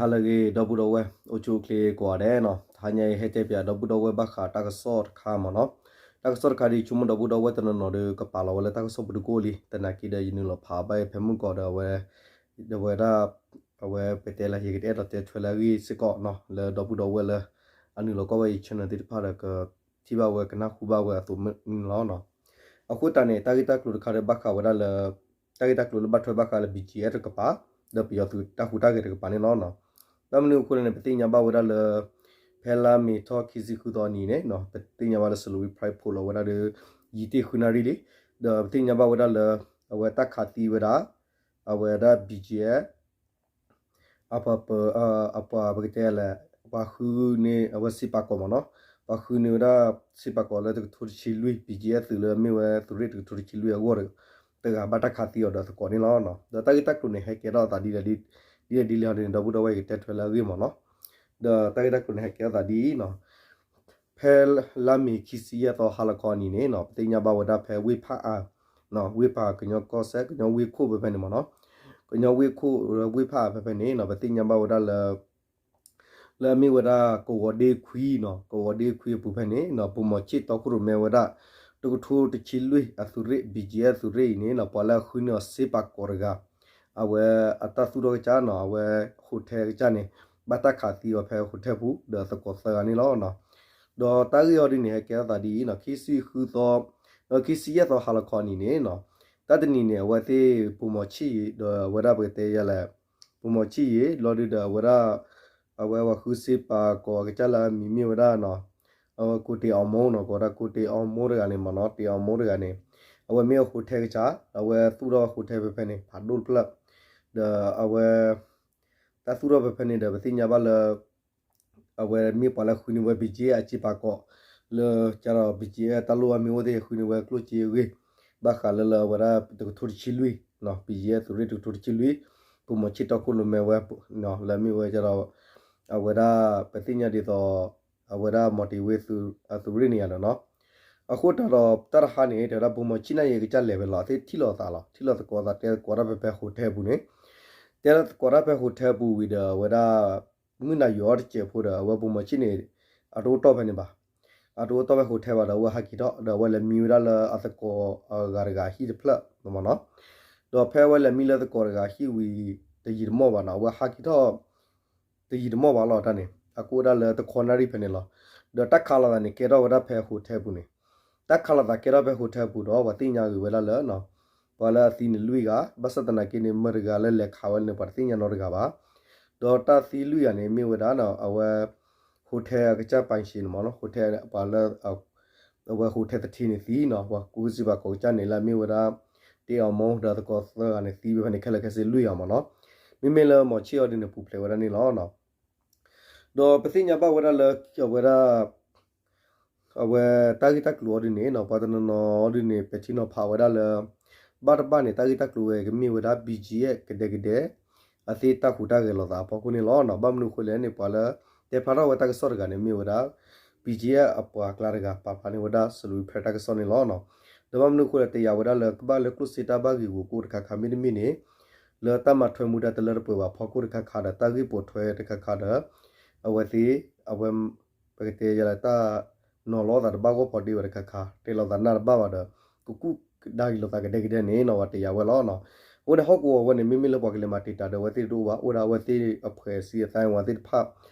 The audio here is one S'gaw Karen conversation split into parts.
ဟါလၢအဂ့ၤ ဒီပုၢ်ဒီဝဲၢ် အိၣ်ဆူၣ်အိၣ်ချ့ကိးဂၤဒဲးနီၤ, တဟါညါအံၤ ဟဲတဲပၠးဒီပုၢ်ဒီဝဲၢ်ဘၣ်ဃးတၢ်ကစီၣ်တခါမ့ၢ်နီၤ. တၢ်ကစီၣ်တခါဒ်ဆိကမိၣ် ဒီပုၢ်ဒီဝဲၢ်တနီၤနီၤဒီး ကပာ်လီၤဝဲလၢတၢ်ကစီၣ်ပူၤတကိၣ်လံ, သနာ်က့ဒီး ယနုာ်လီၤဖးဘၣ်အံၤဖဲမုၢ်ကီးဒီး အဝဲ ဒီးဝဲဒၣ် အဝဲပတဲလၢ ယကတဲဒီးတဲထွဲလၢအဂ့ၢ်စ့ၢ်ကီးနီၤ, လၢဒီပုၢ်ဒီဝဲၢ်လၢ အနုာ်လီၤကွၢ်ဝဲအံၤ channel သ့ၣ်တဖၣ်ဒီး ကထံၣ်ဘၣ်ဝဲ ကနၢ်ဟူဘၣ်ဝဲအသိးန့ၣ်လီၤ. အဃိသတးန့ၣ် တၢ်ဂ့ၢ်တၢ်ကျိၤတခါဒီး ဘၣ်ဃးဝဲဒၣ်လၢ တၢ်ဂ့ၢ်တၢ်ကျိၤလၢဘၣ်ထွဲဘၣ်ဃးလၢ ဘံၣ်ကၠံၣ်အဲၣ် တကပၤ ဒီးပယီၤသုးတၢ်ဟူးတၢ်ဂဲၤတကပၤန့ၣ်လီၤ. ဘၣ်မနုၤအဃိလဲၣ်န့ၣ် ပသ့ၣ်ညါဘၣ်ဝဲဒၣ်လၢ ဖဲလါမ့ၤထီၣ်ခံဆံဃုသီအနံၤန့ၣ် ပသ့ၣ်ညါဘၣ်လၢ Salween Press ဖိးလီၤဝဲဒၣ်ဒီး ယံာ်တ့ၢ်ဃုနၣ်ရံၣ်လံ, ဒီးပသ့ၣ်ညါဘၣ်ဝဲဒၣ်လၢ အဝဲတၢ်ခးသံဝဲဒၣ် အဝဲဒၣ် ဘံၣ်ကၠံၣ်အဲၣ် အပှၤပၢၤ အပှၤပကတဲလဲၣ် ပှၤဃုန့ၢ်အဝဲစ့ပာ်ကီၤမ့ၢ်နီၤ, ပှၤဃုန့ၢ်ဝဲဒၣ်စ့ပာ်ကီၤလၢတကထိတဆံလွံၢ် ဘံၣ်ကၠံၣ်အဲၣ် သုးလၢအမ့ၢ်ဝဲသုးရ့ၣ်တကထိတဆံလွံၢ်အဂီၢ်ဒီး တဂၤဘၣ်တၢ်ခးသံအီၤဒီးသကိးန့ၣ်လီၤ. ဒီးတၢ်ဂ့ၢ်တၢ်ကျိၤန့ၣ် ဟဲကဲထီၣ်အသးဒ်လဲၣ်ဒ်လဲၣ်ဟီဒ်န့ၣ် ဒီပုၢ်ဒီဝဲၢ် ယကတဲထွဲလၢအဂ့ၢ်မ့ၢ်နီၤ. ဒီးတၢ်ဂ့ၢ်တၢ်ကျိၤန့ၣ် ဟဲကဲထီၣ်အသးဒ်အံၤနီၤ, ဖဲလါမ့ၤခံဆံယဲၢ်သီဟါလီၤခီအနံၤန့ၣ်နီၤ ပသ့ၣ်ညါဘၣ်ဝဲဒၣ်ဖဲဝ့ၢ်ဖၣ်အၣ် ဝ့ၢ်ဖၣ်အၣ် ကညီကီၢ်စဲၣ် ကညီဝ့ၢ်ခိၣ်ဖဲဖဲန့ၣ်မ့ၢ်နီၤ, ကညီဝ့ၢ်ခိၣ် ဝ့ၢ်ဖၣ်အၣ်ဖဲဖဲန့ၣ်နီၤ ပသ့ၣ်ညါဘၣ်ဝဲဒၣ်လၢ လၢအမ့ၢ်ဝဲဒၣ်ကဝီၤဒ့ခွံနီၤ, ကဝီၤဒ့ခွံအပူၤဖဲန့ၣ်နီၤ ပိာ်မီၤဆံၣ်တီခိၣ်ရိၣ်မဲဝဲဒၣ် တကထိတဆံလွံၢ်အသုးရ့ၣ် ဘံၣ်ကၠံၣ်အဲၣ် သုးရ့ၣ်အံၤန့ၣ်နီၤ ပှၤလၢအဃုန့ၢ်အီၤစ့ပာ်ကီၤတဂၤ အဝဲအတၢ်သူၣ်ထီၣ်ကစၢ်နီၤ အဝဲ hotel ကစၢ်န့ၣ် ဘၣ်တၢ်ခးသံအီၤဖဲ hotel ပူၤ ဒီးသကိးသၢဂၤန့ၣ်လီၤ. ဒီးတၢ်ဂ့ၢ်အီၤဒ်န့ၣ် ဟဲကဲထီၣ်သးဒ်အံၤနီၤ ခံဆံဃုသီ ခံဆံယဲၢ်သီဟါလီၤခီအနံၤန့ၣ်နီၤ တၢ်တနံၤန့ၣ် အဝဲသ့ၣ်ပိာ်မီၤဆံၣ်အံၤ ဒီးအဝဲဒၣ်ပကတဲယဲလဲၣ် ပိာ်မီၤဆံၣ်အံၤ လီၤဒုဒီးအဝဲဒၣ် အဝဲပှၤဃုစ့ပာ်ကီၤအကစၢ်လၢအမံၤမ့ၢ်ဝဲဒၣ်နီၤ အဝဲကိးတ့ၤအီၤမိၢ်နီၤ ကိးဝဲဒၣ်ကိးတ့ၤအီၤမိၢ်တဂၤန့ၣ်မ့ၢ်နီၤ တ့ၤအီၤမိၢ်တဂၤန့ၣ် အဝဲမ့ၢ်အ hotel ကစၢ် အဝဲသူၣ်ထီၣ်ဝဲ hotel ဖဲဖဲန့ၣ် ဖးဒိၣ်တဖျၢၣ် ဒီးအဝဲ တၢ်သူၣ်ထီၣ်ဖဲဖဲန့ၣ်ဒီး ပသ့ၣ်ညါဘၣ်လၢ အဝဲမ့ၢ်ပှၤလၢဃုန့ၢ်ဝဲ ဘံၣ်ကၠံၣ်အဲၣ် အစ့ပာ်ကီၤ လၢကဒီး ဘံၣ်ကၠံၣ်အဲၣ် တၢ်လိၣ်အမ့ၢ်အိၣ်သ့ၣ် ဃုန့ၢ်ဝဲကျိၣ်စ့အဂ့ၢ် ဘၣ်ဃးလၢလၢအဝဲဒၣ်တကထိတဆံလွံၢ် ဘံၣ်ကၠံၣ်အဲၣ် သုးရ့ၣ်တကထိတဆံလွံၢ် ပိာ်မီၤဆံၣ်တီခိၣ်ရိၣ်မဲဝဲ လၢအမ့ၢ်ဝဲကဒီး အဝဲဒၣ်ပသ့ၣ်ညါဒ်သိး အဝဲဒၣ်မီၤတ့ၤဝ့ အသုးရ့ၣ်န့ၣ်ယါဒီးနီၤ အဃိတၢ်ဒီးတၢ်တဟါန့ၣ် တဲဝဲဒၣ်ပိာ်မီၤဆံၣ်နၢ်အံၤအကစၢ်လဲၤဝဲလီၤ အဝဲသ့ၣ်ထံၣ်လိာ်သးလီၤ ထံၣ်လိာ်သကိးသးတဲသကိးတၢ်ဖဲဖဲ hotel ပူၤန့ၣ် တဲသကိးတၢ်ဖဲ hotel ပူၤဝံၤဒီး အဝဲဒၣ် မုၢ်နၤယွၤအီၤတစဲးဖိဒီး အဝဲပိာ်မီၤဆံၣ်န့ၣ် အတအိၣ်တီၢ်ဖဲန့ၣ်ဘၣ် အတအိၣ်တီၢ်ဖဲ hotel ဘၣ်ဒီး အဝဲဟးက့ၤထီၣ် ဒီးအဝဲလဲၤမံဝဲဒၣ်လၢအသကိးအဂၤတဂၤဟံၣ်တဖျၢၣ်မ့ၢ်နီၤ ဒီးဖဲအဝဲလဲၤမံလၢသကိးတဂၤဟံၣ်ဝံၤ တယံာ်တမီၢ်ဘၣ်နီၤ အဝဲဟးက့ၤထီၣ် တယံာ်တမီၢ်ဘၣ်လီၤတၢ်န့ၣ် အကအိၣ်ဒၣ်လၢတခီနၣ်ရံၣ်ဖဲန့ၣ်လီၤ. ဒီးတၢ်ခးလိာ်သးန့ၣ် ကဲထီၣ်ဝဲဒၣ်ဖဲ hotel ပူၤန့ၣ် တၢ်ခးလိာ်သးကဲထီၣ်ဖဲ hotel ပူၤဒီး ပှၤသ့ၣ်ညါဂ့ၤဝဲဒၣ်လၢ ပှၤလၢအသံန့ၣ်လွံၢ်ဂၤ ဘၣ်ဆၣ်သနာ်က့န့ၣ် မတၤတဂၤလၢလဲၤခးဝဲန့ၣ် ပှၤတသ့ၣ်ညါနီတဂၤဘၣ်. ဒီးတၢ်သံလွံၢ်ဂၤန့ၣ် မ့ၢ်ဝဲဒၣ်နီၤ အဝဲ hotel အကစၢ်ပိုင်ရှင်န့ၣ်မ့ၢ်နီၤ hotel ပှၤလၢ အဝဲ hotel သထ့န့ၣ်သံနီၤ ပှၤကူစံးပှၤကိးကစၢ်န့ၣ် လၢအမ့ၢ်ဝဲဒၣ် တ့အီၤမိၢ် ဒီးသကိးသၢဂၤန့ၣ် သံဝဲဖဲန့ၣ် ခဲလၢာ်ခဲဆ့လွံၢ်ဂၤမ့ၢ်နီၤ မ့မ့ၢ်လၢမီၤဆံၣ်အီၤဒ်န့ၣ် ပူၤဖျဲးဝဲဒၣ်န့ၣ်လီၤ. ဒီးပသ့ၣ်ညါဘၣ်ဝဲဒၣ်လၢ အဝဲဒၣ် အဝဲတၢ်ဂ့ၢ်တၢ်ကျိၤအီၤဒ်န့ၣ်နီၤ ပှၤတနီၤနီၤအီၤဒ်န့ၣ် ပဲာ်ထံနီၤဖးဝဲဒၣ်လၢ ဘၣ်တဘၣ်န့ၣ် တၢ်ဂ့ၢ်တၢ်ကျိၤဝဲကမ့ၢ်ဝဲဒၣ် ဘံၣ်ကၠံၣ်အဲၣ် ကဒဲကဒဲ အသ့ၣ်တၢ်ဟူးတၢ်ဂဲၤလိာ်သးအဖီခိၣ်န့ၣ်လီၤ. ဘၣ်မနုၤအဃိလဲၣ်န့ၣ် ပှၤလၢ တဲဖျါထီၣ်ဝဲတၢ်ကစီၣ်တဂၤန့ၣ် မ့ၢ်ဝဲဒၣ် ဘံၣ်ကၠံၣ်အဲၣ် အပှၤကျါတဂၤ ပာ်ဖျါန့ၢ်ဝဲဒၣ် Salween Press တၢ်ကစီၣ်န့ၣ်လီၤ. ဒီးဘၣ်မနုၤအဃိလဲၣ် တယာ်ဝဲဒၣ်လၢ ကဘၣ်လၢကျိၣ်စ့တၢ်ဘၣ်ဂ့ၢ်ဂီၢ်ကိၣ်တခါခါ မ့တမ့ၢ်န့ၣ် လၢတၢ်မၤထွဲမူဒါတလၢတပှဲၤဘၣ်အဖီခိၣ်တခါခါဒီး တၢ်ဂ့ၢ်ပိာ်ထွဲတခါခါဒီး အဝဲသ့ၣ် အဝဲ ပကတဲယၤလၢတၢ် နီၤလီၤသးတဘၣ်ဂီၢ်ဖီဒ့ဝဲတခါခါ တဲလိာ်သးနၢ်တဘၣ်ဘၣ်ဒီး ကကူၣ်ကဒါက့ၤလိာ်သးကဒဲကဒဲန့ၣ်နီၤ ပှၤတယာ်ဝဲလီၤ. အဃိန့ၣ် ဟီၣ်ကဝီၤဝဲန့ၣ် မ့မ့ၢ်လၢပှၤကလဲၤမၤတံာ်တာ်ဒီး အဝဲသ့ၣ်တအိၣ်ဘၣ် အိၣ်ဒၣ်အဝဲသ့ၣ်အဖှဲးစံအသါဝဲသ့ၣ်တဖၣ်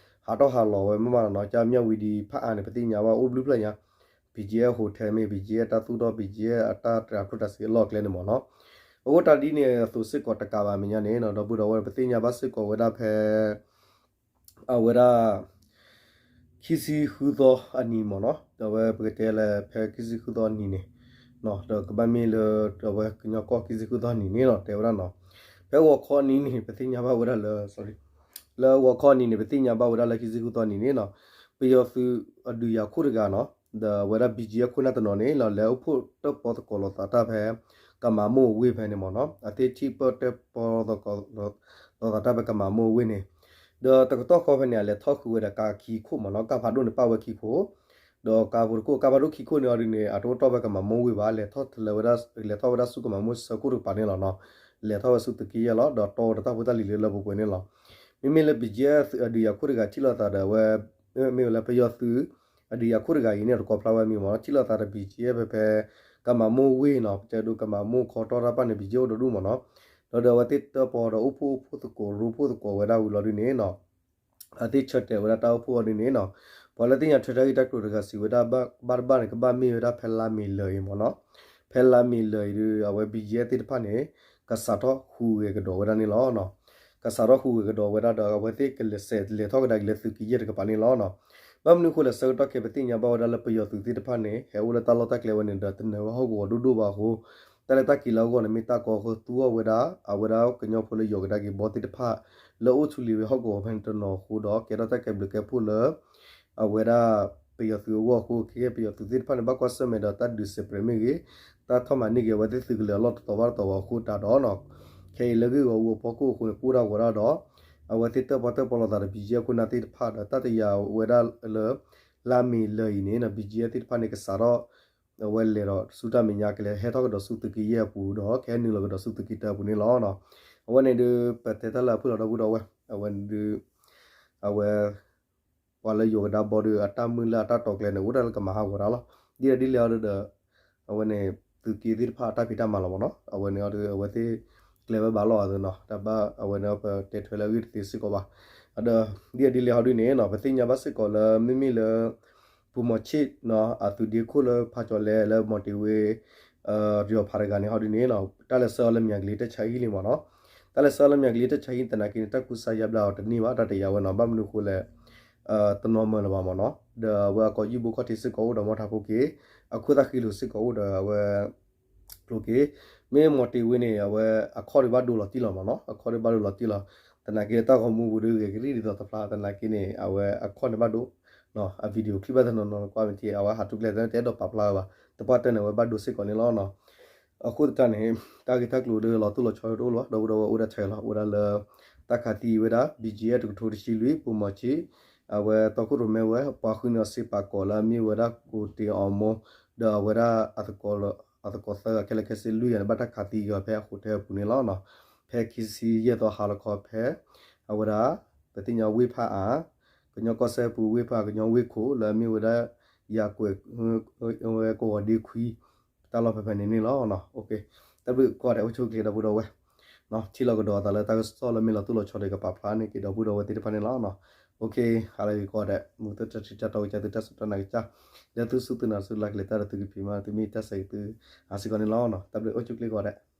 ဟးထီၣ်ဟးလီၤဝဲမ့ၢ်မးနီၤ ကၢ်မၠၣ်ဝံၤဒံးဖၣ်အါန့ၣ် ပသ့ၣ်ညါဘၣ်အိၣ်ဘျုးဖျၢၣ်ညါ ဘံၣ်ကၠံၣ်အဲၣ် hotel မ့ၢ် ဘံၣ်ကၠံၣ်အဲၣ် တၢ်သူၣ်ထီၣ် ဘံၣ်ကၠံၣ်အဲၣ် အတၢ်တြဲၤကျိၣ်တြဲၤစ့အလီၢ်အကျဲန့ၣ်မ့ၢ်နီၤ အဃိတၢ်ဒ်န့ၣ်အသိးစ့ၢ်ကီးတကးဘၣ်မဲာ်ညါန့ၣ်နီၤ ဒီပုၢ်ဒီဝဲၢ် ပသ့ၣ်ညါဘၣ်စ့ၢ်ကီးဝဲဒၣ်ဖဲ အဝဲဒၣ် ခံဆံဃုသီအနံၤမ့ၢ်နီၤ ဒီးအဝဲပကတဲလၢဖဲခံဆံဃုသီအနံၤန့ၣ် ဒီးကဘၣ်မ့ၢ်လၢ အဝဲကညီကီၢ်ခံဆံဃုသီအနံၤန့ၣ်လီၤ တဲဝဲဒၣ်နီၤ ဖဲဂီၤခီအနံၤန့ၣ် ပသ့ၣ်ညါဘၣ်ဝဲဒၣ်လၢ sorry လၢဂီၤခီအနံၤန့ၣ် ပသ့ၣ်ညါဘၣ်ဝဲဒၣ်လၢခံဆံဃုသီအနံၤန့ၣ်နီၤ ပယီၤသုးအဒုးယၤခိၣ်တဂၤနီၤ ဒီးအဝဲဒၣ် ဘံၣ်ကၠံၣ်အဲၣ် ခိၣ်နၢ်တနီၤန့ၣ်လီၤ လဲၤအိၣ်ဖှိၣ်တၢၣ်ပီသကိးလိာ်သးတၢ်ဖဲ ကမၤမိၢ်အဝ့ၢ်ဖဲန့ၣ်မ့ၢ်နီၤ အသ့ၣ်ထံၣ်ပၢၢ်တၢၣ်ပီသကိးလိာ်သးတၢ်ဖဲကမၤမိၢ်အဝ့ၢ်န့ၣ် ဒီးတကတီၢ်ဃီဖဲန့ၣ် အလဲၤထီၣ်ဃုာ်ဝဲဒီးကါခံခိၣ်မ့ၢ်နီၤ ကါဖးဒိၣ်န့ၣ်ပာ်ဝဲခံခိၣ် ဒီးကါဖိတခိၣ် ကါဖးဒိၣ်ခံခိၣ်န့ၣ်အီၤဒ်န့ၣ် အတအိၣ်တီၢ်ဖဲကမၤမိၢ်ဝ့ၢ်ဘၣ် လဲၤထီၣ်ဝဲဒၣ်ဆူကမၤမိၢ်ဆၢခိၣ်တကပၤန့ၣ်လီၤနီၤ လဲၤထီၣ်ဝဲဆူသုးက့ယဲၢ်လီၤ ဒီးတီဝဲဒီးတၢ်ဖိတၢ်လံၤလၢလၢပှဲၤပှဲၤန့ၣ်လီၤ မ့မ့ၢ်လၢ BGF အဒုးယၤခိၣ်တဂၤထံၣ်လိာ်သးဒီးအဝဲ မ့ၢ်ဝဲလၢပယီၤသုး အဒုးယၤခိၣ်တဂၤအံၤန့ၣ် တကိးဖျါဝဲမံၤမ့ၢ်နီၤ ထံၣ်လိာ်သးဒီး BGF ဖဲဖဲ ကမၤမိၢ်ဝ့ၢ်နီၤ ပတဲဒိကမၤမိၢ်ခီတီၢ်တၢ်ပၢ်န့ၣ် BGF အိၣ်ဒီးဒူၣ်မ့ၢ်နီၤ ဒီးဒီးအဝဲသ့ၣ်တၢၣ်ပီဒီးအိၣ်ဖှိၣ်အိၣ်ဖှိၣ်သကိးရိဖှိၣ်သကိးဝဲဒၣ်ဝံၤလီၤဒုန့ၣ်နီၤ အသ့ၣ်ဆၢတဲာ်ဝဲဒၣ်တၢ်အိၣ်ဖှိၣ်အီၤဒုန့ၣ်နီၤ ပှၤလၢသ့ၣ်ညါထွဲတၢ်ဂ့ၢ်တၢ်ကျိၤတဂၤစံးဝဲဒၣ်ဘၣ်တဘၣ်န့ၣ် ကဘၣ်မ့ၢ်ဝဲဒၣ်ဖဲလါမ့ၤလၢာ်အံၤမ့ၢ်နီၤ ဖဲလါမ့ၤလၢာ်အံၤဒု အဝဲ BGF သ့ၣ်တဖၣ်န့ၣ် ကစးထီၣ်ဟူးဂဲၤကဒီးဝဲဒၣ်န့ၣ်လီၤ. ကစးထီၣ်ဟူးဂဲၤကဒီးဝဲဒၣ်ဒီး အဝဲသ့ၣ်ကလဲၤဆဲးလဲၤထီၣ်ကဒါက့ၤလၢသုးက့ယဲၢ်တကပၤန့ၣ်လီၤ. ဘၣ်မနုၤအဃိလဲၣ် ဆၢကတီၢ်ခဲအံၤ ပသ့ၣ်ညါဘၣ်ဝဲဒၣ်လၢပယီၤသုးသ့ၣ်တဖၣ်န့ၣ် ဟဲအိၣ်လၢတၢ်လီၢ်တၢ်ကျဲဝဲန့ၣ်ဒီး တနၢၤဝဲဟီၣ်ကဝီၤဒိၣ်ဒိၣ်ဘၣ်အဃိ တၢ်လၢတၢ်က့ၤလၢအဂီၢ်န့ၣ် မ့ၢ်တၢ်ကီအဃိ သူအီၤဝဲဒၣ် အဝဲဒၣ်ကညီဖိလၢယိၤကဒါက့ၤဘီသ့ၣ်တဖၣ် လၢအိၣ်ဆူၣ်လံၤဝဲဟီၣ်ကဝီၤဖဲန့ၣ်တနီၤအဃိဒီး ကဲထီၣ်တၢ်ကဲဘျုးကဲဖှိၣ်လၢ အဝဲဒၣ်ပယီၤသုးအဂီၢ်အဃိ ခဲကဲပယီၤသုးသ့ၣ်တဖၣ်န့ၣ် ဘၣ်ကွၢ်ဆၢၣ်မဲာ်ဒီးတၢ်ဒုးစဲးပြဲးမ့ၢ်ဂ့ၤ, တၢ်ထီၣ်မၤန့ၢ်က့ၤအဝဲသ့ၣ်သုးကလၢၤအလီၢ်တတီၤဘၣ်တတီၤအဃိတးဒီးနီၤ, ခဲအံၤလၢဂ့ၢ်ဂီၤအူအဖီခိၣ်အဃိန့ၣ် ကအိၣ်ဒၣ်ဂီၤဒၣ်ဒီး အဝဲသ့ၣ်တၢၣ်ပီၣ်တၢၣ်ပီၣ်လိာ်သးဒီး BGF ခိၣ်နၢ်သ့ၣ်တဖၣ်ဒီး တၢ်တယာ်ဝဲဒၣ်လၢ လါမ့ၤလၢာ်အံၤန့ၣ်နီၤ BGF သ့ၣ်တဖၣ်န့ၣ် ကစးထီၣ် အဝဲလဲၤဒီးဆူတၢ်မဲာ်ညါ ကလဲၤဟဲထီၣ်ကဒီးဆူသုးက့ယဲၢ်အပူၤဒီး ကဟဲနုာ်လီၤကဒီးဆူသုးက့တၢအပူၤန့ၣ်လီၤ. အဝဲန့ၣ်ဒုး ပတဲတၢ်လၢအဖုၣ်လီၤဒီပုၢ်ဒီဝဲၢ် အဝဲန့ၣ်ဒုး အဝဲ ပှၤလၢယိၤကဒါဘီဒီး အတၢ်မုၢ်လၢ်အတၢ်တိာ်ကျဲၤန့ၣ် အိၣ်ဒၣ်လၢကမၤဟးဂီၤတၢ်လီၤ. ဒ်လဲၣ်ဒ်လဲၣ်အီၤဒီး အဝဲန့ၣ် သုးက့သ့ၣ်တဖၣ်အတၢ်ဖံးတၢ်မၤလီၤမ့ၢ်နီၤ. အဝဲန့ၣ်အီၤဒီး အဝဲသ့ၣ်ကျဲၤဝဲဘၣ်လီၤအသးနီၤ. တၢ်ဘၣ်အဝဲန့ၣ် ပတဲထွဲလၢအဂ့ၢ်တသ့စ့ၢ်ကီးဘၣ်. အဒီး ဒ်လဲၣ်ဒ်လဲၣ်ဟီဒုန့ၣ်နီၤ ပသ့ၣ်ညါဘၣ်စ့ၢ်ကီးလၢ မ့မ့ၢ်လၢ ပူၤမီၤဆ့ၣ်နီၤ အသုးဒ့ခိၣ်လၢဖးကၠီၤလဲလၢမီၤတ့ၤဝ့ ယီၤဖးတဂၤန့ၣ်ဟီဒုန့ၣ်နီၤ တၢ်လဲၤဆှၢအီၤလၢမၠးကလံတၢ်ဆါဟံၣ်လံမ့ၢ်နီၤ. တၢ်လဲၤဆှၢအီၤလၢမၠးကလံတၢ်ဆါဟံၣ်သနာ်က့န့ၣ် တၢ်ကူစါယါဘျါအီၤတန့ၢ်ဘၣ် တၢ်တယာ်ဝဲနီၤ. ဘၣ်မနုၤအဃိလဲၣ် တနီၤမၢလၢၤဘၣ်မ့ၢ်နီၤ. ဒီးအဝဲအကိာ်ယုၢ်ဘိခီၣ်ထံးစ့ၢ်ကီးအိၣ်ဒီးမီၢ်ထးဖိက့ၤ အခိၣ်သၣ်ဃံလိာ်စ့ၢ်ကီးအိၣ်ဒီးအဝဲ ကျိၤက့ၤ မ့ၢ်မီၤတ့ၤဝ့န့ၣ် အဝဲအခီၣ်ဒုးဘၣ်ဒိလီၤတံၢ်လီၤမ့ၢ်နီၤ. အခီၣ်ဒုးဘၣ်ဒိလီၤတံၢ်လီၤ. သနာ်က့တၢ်ဂီၤမူပူၤဒုးဂဲၤကရံၣ်ဒ်သိးတဖျါ သနာ်က့န့ၣ် အဝဲအခီၣ်န့ၣ်ဘၣ်ဒိ အ video clip ဘၣ်တနီၤနီၤကွၢ်မ့ၢ်ထံ အဝဲဟးထူကျဲတအဲၣ်ဒိးပာ်ဖျါဝဲဘၣ်. သပှၢ်တၢၢ်န့ၣ် အဝဲဘၣ်ဒိစ့ၢ်ကီးန့ၣ်လီၤ. အဃိသတးန့ၣ် တၢ်ဂ့ၢ်တၢ်ကျိၤဒုးလီၤတိၢ်လီၤဆီတအိၣ်လၢၤဘၣ် ဒီပုၢ်ဒီဝဲၢ်အိၣ်ဒၣ်ထဲလီၤ. အိၣ်ဒၣ်လၢ တၢ်ခးသံဝဲဒၣ် BGF တကထိတဆံလွံၢ် ပူၤမီၤဆ့ၣ် အဝဲတီခိၣ်ရိၣ်မဲဝဲ ပှၤဃုန့ၢ်အီၤစ့ပာ်ကီၤလၢအမ့ၢ်ဝဲဒၣ် ကိးတ့ၤအီၤမိၢ် ဒီးအဝဲဒၣ် အသကိးသၢဂၤခဲလၢာ်ခဲဆ့လွံၢ်ဂၤန့ၣ် ဘၣ်တၢ်ခးသံက့ၤအီၤဖဲအဃိးထဲအပူၤန့ၣ်လီၤ. ဖဲခံဆံယဲၢ်သီဟါလီၤခီဖဲ အဝဲဒၣ် ပသ့ၣ်ညါဝ့ၢ်ဖးအါ ကညီကီၢ်စဲၣ်ပူၤဝ့ၢ်ဖး ကညီဝ့ၢ်ခိၣ်လၢအမ့ၢ်ဝဲဒၣ် ယၤကွဲး ဝဲကဝီၤဒ့ခွံ တၢ်လီၢ်ဖဲဖဲန့ၣ်န့ၣ်လီၤ. တၢ်ဘျုးကိးဂၤဒဲး အိၣ်ဆူၣ်အိၣ်ချ့ဒီပုၢ်ဒီဝဲၢ် ထံၣ်လိာ်ကဒီးအသးလၢတၢ်ကစီၣ်လၢမ့ၢ်လီၤတိၢ်လီၤဆီဒီး ကပာ်ဖျါန့ၢ်က့ၤဒီပုၢ်ဒီဝဲၢ်သ့ၣ်တဖၣ်န့ၣ်လီၤ. ဟါလၢအဂ့ၤကိးဂၤဒဲး မုၢ်သ့ၣ်တၢ်ထံၣ်တၢ်တီကစၢ်သုတၢ်စူၢ်တၢ်နာ်ကစၢ် လၢသုစူၢ်သုနာ်သုလၢကလဲၤတၢ်ဒီးသုကဖံးမၤသုမ့ၢ်တၢ်ဆဲးက့ၤသု အါစ့ၢ်ကီးန့ၣ်လီၤ. တၢ်ဘျုးအိၣ်ဆူၣ်အိၣ်ချ့ကိးဂၤဒဲး